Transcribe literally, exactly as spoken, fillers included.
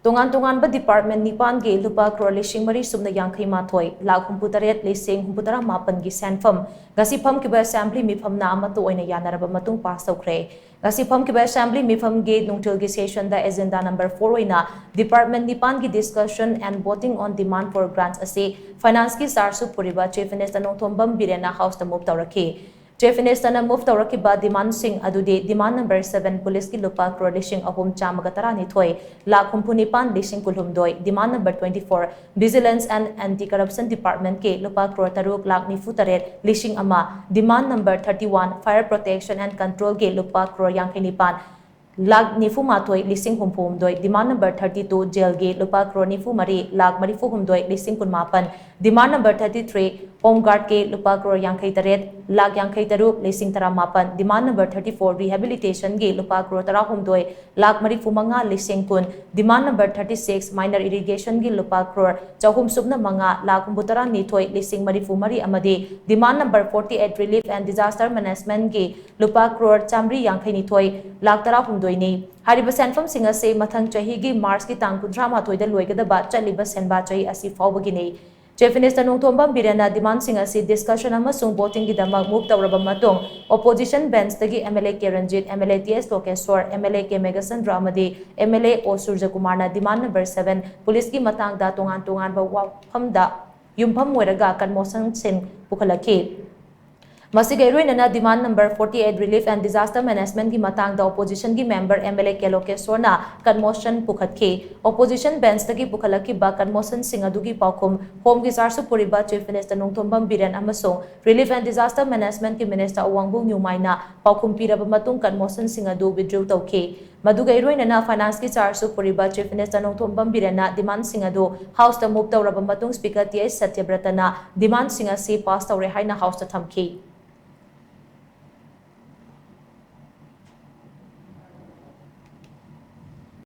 ꯇꯣꯉꯥꯟ ꯇꯣꯉꯥꯟꯕ department ꯅꯤꯄꯥꯟꯒꯤ ꯂꯨꯄꯥ ꯀ꯭ꯔꯣꯔ ꯂꯤꯁꯤꯡ ꯃꯔꯤ ꯁꯨꯞꯅ ꯌꯥꯡꯈꯩ ꯃꯥꯊꯣꯏ ꯂꯥꯈ ꯍꯨꯝꯐꯨ ꯇꯔꯦꯠ ꯂꯤꯁꯤꯡ ꯍꯨꯝꯐꯨ ꯇꯔꯥ ꯃꯥꯄꯟꯒꯤ ꯁꯦꯟꯐꯝ ꯉꯁꯤ ꯐꯝꯈꯤꯕ assembly ꯃꯤꯐꯝꯅ ꯑꯃꯠꯇ ꯑꯣꯏꯅ ꯌꯥꯅꯔꯕ ꯃꯇꯨꯡ pass ꯇꯧꯈ꯭ꯔꯦ꯫ ꯉꯁꯤ ꯐꯝꯈꯤꯕ assembly ꯃꯤꯐꯝꯒꯤ ꯅꯨꯡꯊꯤꯜꯒꯤ sessionꯗ agenda number four ꯑꯣꯏꯅ department ꯅꯤꯄꯥꯟꯒꯤ discussion and voting on demand for grants ꯑꯁꯤ financeꯀꯤ charge ꯁꯨꯞ ꯄꯨꯔꯤꯕ Chief Minister ꯅꯣꯡꯊꯣꯝꯕꯝ ꯕꯤꯔꯦꯟꯅ Houseꯇ move ꯇꯧꯔꯛꯈꯤ꯫ Chief Ministerꯅ move ꯇꯧꯔꯛꯈꯤꯕ demandꯁꯤꯡ ꯑꯗꯨꯗꯤ demand number seven ꯄꯨꯂꯤꯁꯀꯤ ꯂꯨꯄꯥ ꯀ꯭ꯔꯣꯔ ꯂꯤꯁꯤꯡ ꯑꯍꯨꯝ ꯆꯥꯝꯃꯒ ꯇꯔꯥꯅꯤꯊꯣꯏ ꯂꯥꯈ ꯍꯨꯝꯐꯨ ꯅꯤꯄꯥꯟ ꯂꯤꯁꯤꯡ ꯀꯨꯟꯍꯨꯝꯗꯣꯏ, demand number twenty four Vigilance and Anti Corruption Departmentꯀꯤ ꯂꯨꯄꯥ ꯀ꯭ꯔꯣꯔ ꯇꯔꯨꯛ ꯂꯥꯈ ꯅꯤꯐꯨ ꯇꯔꯦꯠ ꯂꯤꯁꯤꯡ ꯑꯃ, demand number thirty one Fire Protection and Controlꯒꯤ ꯂꯨꯄꯥ ꯀ꯭ꯔꯣꯔ ꯌꯥꯡꯈꯩ ꯅꯤꯄꯥꯟ ꯂꯥꯈ ꯅꯤꯐꯨ ꯃꯥꯊꯣꯏ ꯂꯤꯁꯤꯡ ꯍꯨꯝꯐꯨ ꯍꯨꯝꯗꯣꯏ, demand number thirty two Jailꯒꯤ ꯂꯨꯄꯥ ꯀ꯭ꯔꯣꯔ ꯅꯤꯐꯨ ꯃꯔꯤ ꯂꯥꯈ ꯃꯔꯤꯐꯨ ꯍꯨꯝꯗꯣꯏ ꯂꯤꯁꯤꯡ ꯀꯨꯟ ꯃꯥꯄꯟ, demand number thirty three Home Guardꯀꯤ ꯂꯨꯄꯥ ꯀ꯭ꯔꯣꯔ ꯌꯥꯡꯈꯩ ꯇꯔꯦꯠ ꯂꯥꯈ ꯌꯥꯡꯈꯩ ꯇꯔꯨꯛ ꯂꯤꯁꯤꯡ ꯇꯔꯥ ꯃꯥꯄꯟ, demand number thirty four Rehabilitationꯒꯤ ꯂꯨꯄꯥ ꯀ꯭ꯔꯣꯔ ꯇꯔꯥ ꯍꯨꯝꯗꯣꯏ ꯂꯥꯈ ꯃꯔꯤꯐꯨ ꯃꯉꯥ ꯂꯤꯁꯤꯡ ꯀꯨꯟ, demand number thirty six Minor Irrigationꯒꯤ ꯂꯨꯄꯥ ꯀ꯭ꯔꯣꯔ ꯆꯍꯨꯝ ꯁꯨꯞꯅ ꯃꯉꯥ ꯂꯥꯈ ꯍꯨꯝꯐꯨ ꯇꯔꯥ ꯅꯤꯊꯣꯏ ꯂꯤꯁꯤꯡ ꯃꯔꯤꯐꯨ ꯃꯔꯤ ꯑꯃꯗꯤ demand number forty eight Relief and Disaster Managementꯒꯤ ꯂꯨꯄꯥ ꯀ꯭ꯔꯣꯔ ꯆꯥꯃꯔꯤ ꯌꯥꯡꯈꯩ ꯅꯤꯊꯣꯏ ꯂꯥꯈ ꯇꯔꯥ ꯍꯨꯝꯗꯣꯏꯅꯤ꯫ ꯍꯥꯏꯔꯤꯕ ꯁꯦꯟꯐꯝꯁꯤꯡ ꯑꯁꯤ ꯃꯊꯪ ꯆꯍꯤꯒꯤ Marchꯀꯤ ꯇꯥꯡ ꯀꯨꯟꯊ꯭ꯔꯥ ꯃꯥꯊꯣꯏꯗ ꯂꯣꯏꯒꯗꯕ ꯆꯠꯂꯤꯕ ꯁꯦꯟꯕꯥ ꯆꯍꯤ ꯑꯁꯤ ꯐꯥꯎꯕꯒꯤꯅꯤ꯫ Chief Minister ꯅꯣꯡꯊꯣꯝꯕꯝ ꯕꯤꯔꯦꯟꯅ demandꯁꯤꯡ ꯑꯁꯤ discussion ꯑꯃꯁꯨꯡ votingꯒꯤꯗꯃꯛ move ꯇꯧꯔꯕ ꯃꯇꯨꯡ, opposition benchꯇꯒꯤ MLA ꯀꯦ ꯔꯟꯖꯤꯠ, MLA ꯇꯤ ꯑꯦꯁ ꯂꯣꯀꯦꯁ꯭ꯋꯔ, MLA ꯀꯦ ꯃꯦꯘꯆꯟꯗ꯭ꯔ ꯑꯃꯗꯤ MLA ꯑꯣ ꯁꯨꯔꯖꯀꯨꯃꯥꯔꯅ demand number seven ꯄꯨꯂꯤꯁꯀꯤ ꯃꯇꯥꯡꯗ ꯇꯣꯉꯥꯟ ꯇꯣꯉꯥꯟꯕ ꯋꯥꯐꯝꯗ ꯌꯨꯝꯐꯝ ꯑꯣꯏꯔꯒ conmotionꯁꯤꯡ ꯄꯨꯈꯠꯂꯛꯈꯤ꯫ ꯃꯁꯤꯒ ꯏꯔꯣꯏꯅꯅ demand number forty eight Relief and Disaster Managementꯀꯤ ꯃꯇꯥꯡꯗ oppositionꯒꯤ member MLA ꯀꯦ ꯂꯣꯀꯦꯁ꯭ꯋꯔꯅ conmotion ꯄꯨꯈꯠꯈꯤ꯫ Opposition benchꯇꯒꯤ ꯄꯨꯈꯠꯂꯛꯈꯤꯕ conmotionꯁꯤꯡ ꯑꯗꯨꯒꯤ ꯄꯥꯎꯈꯨꯝ Homeꯒꯤ charge ꯁꯨꯞ ꯄꯨꯔꯤꯕ Chief Minister ꯅꯣꯡꯊꯣꯝꯕꯝ ꯕꯤꯔꯦꯟ ꯑꯃꯁꯨꯡ Relief and Disaster Managementꯀꯤ Minister ꯑꯋꯥꯡꯕꯨꯡ ꯅ꯭ꯌꯨꯃꯥꯏꯅ ꯄꯥꯎꯈꯨꯝ ꯄꯤꯔꯕ ꯃꯇꯨꯡ conmotionꯁꯤꯡ ꯑꯗꯨ withdraw ꯇꯧꯈꯤ꯫ ꯃꯗꯨꯒ ꯏꯔꯣꯏꯅꯅ financeꯀꯤ charge ꯁꯨꯞ ꯄꯨꯔꯤꯕ Chief Minister ꯅꯣꯡꯊꯣꯝꯕꯝ ꯕꯤꯔꯦꯟꯅ demandꯁꯤꯡ ꯑꯗꯨ Houseꯇ move ꯇꯧꯔꯕ ꯃꯇꯨꯡ Speaker ꯇꯤ ꯑꯩꯆ ꯁꯇ꯭ꯌꯕ꯭ꯔꯇꯅ demandꯁꯤꯡ ꯑꯁꯤ pass ꯇꯧꯔꯦ ꯍꯥꯏꯅ Houseꯇ ꯊꯝꯈꯤ꯫